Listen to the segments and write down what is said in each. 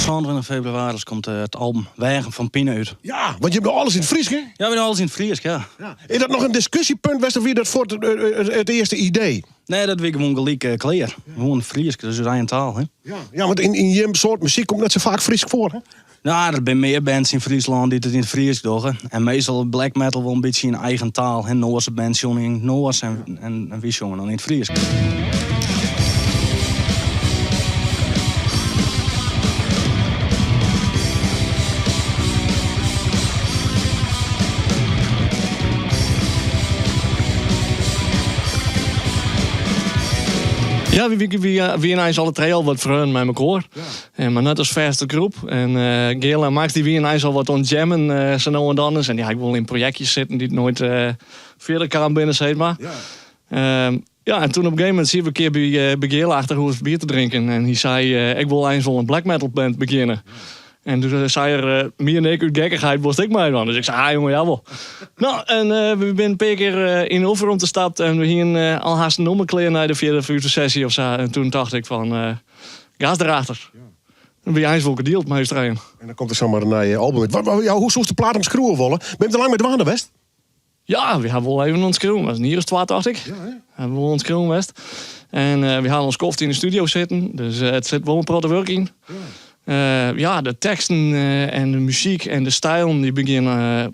27 febrewaris komt it album Weagen fan Pine út. Ja, want jim dogge alles yn it Frysk, hè? Ja, we dogge alles yn it Frysk, ja. Ja. Is dat noch in diskusjepunt west of wie dat fuort it earste idee? Nee, dat wie gewoan gelyk klear. Gewoan Frysk, dat is ús eigen taal, hè. Ja, ja want yn jim soart muzyk komt net sa faak Frysk foar, hè? Nou, der binne mear bands yn Fryslân dy't it yn it Frysk dogge. En meastal black metal wol in bytsje yn eigen taal. Hè, Noarse bands sjonge yn it Noars en, en, en wy sjonge dan yn it Frysk. Ja, wy, wy, wy wiene eins alle trije al wat freonen mei mekoar. En, mar net as fêste groep. En eh, Geale en Max dy wiene eins al wat oan it jammen eh, sa no en dan ris. En dy ha ek wol yn projektjes sitten dy't noait eh, fierder kaam binne, sis mar. Ja. Ja, en toen op een gegeven moment sieten we een keer by, eh, by Geale achterhûs bier te drinken. En hy sei, eh, ik wol eins wol in black metal band begjinne. En toen eh, sei er, eh, my en ik út gekkigheid wolst ek meidwaan. Dus ik sei, ah jonge, jawol. Nou, en eh, we binne in pear kear eh, yn de oefenromte stapt en we hiene eh, al hast in nûmer klear nei de fjirde, fyfde sessie of sa. En toen tocht ik fan, eh, gas derachter. Dan wie eins wol gedield mei ús trijen. En dan komt der samar in nij album út. Wat, wat, ja, hoe soest de plaat omskriuwe wolle? Binne je der lang mei dwaande west? Ja, we hawwe wol even oan it skriuwen west. In jier as twa, tocht ik. Ja, hè? Hawwe we wol oan it skriuwen west. En eh, we hawwe in skoft yn de studio sitten, dus eh, it sit wol in protte wurk yn. Ja, ja de teksten en de muzyk en de stylen dy begjinne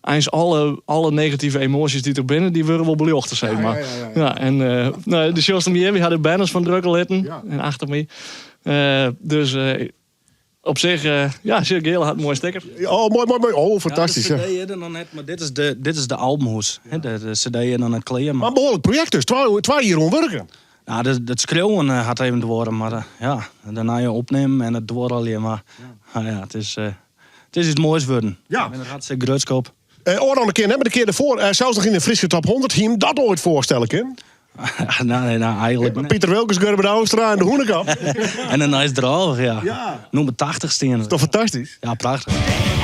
eins alle, alle negative emoasjes dy't der binne, dy wurde wol beljochte, sis mar. Ja, ja, ja, ja. Ja, en eh, nou, do sjochst him hjir, we ha de banners fan drukke litten Ja. en achter my. Eh, dus eh, op sich, eh, ja, sjoch, Geale hat in moaie sticker. Oh, moai, moai, moai. Oh, fantastysk. Ja, Ja, de CD is der noch net, mar dit is de, dit is de albumhoes. Hè, De, de CD is noch net klear. Mar Mar, in behoarlik projekt dus. Twa jier oan wurke. nou, dat, dat skriuwen eh, hat even duorre, mar eh, ja, dêrnei opnimmen en it duorre mar ja, ja, it is, eh, it is iets moais wurden. Ja. Ik bin der hartstikke grutsk op. Eh, ôfrûne kear net, mar de kear derfoar, eh, sels noch yn de Fryske top 100, hie him dat oait foarstelle kinnen? nee, nee, nou, eigentlik net. Piter Wilkens, Gurbe Douwstra en de Hûnekop. En in nice drôch, ja. Ja. Nûmer 80 stean. Toch fantastysk? Ja, prachtich.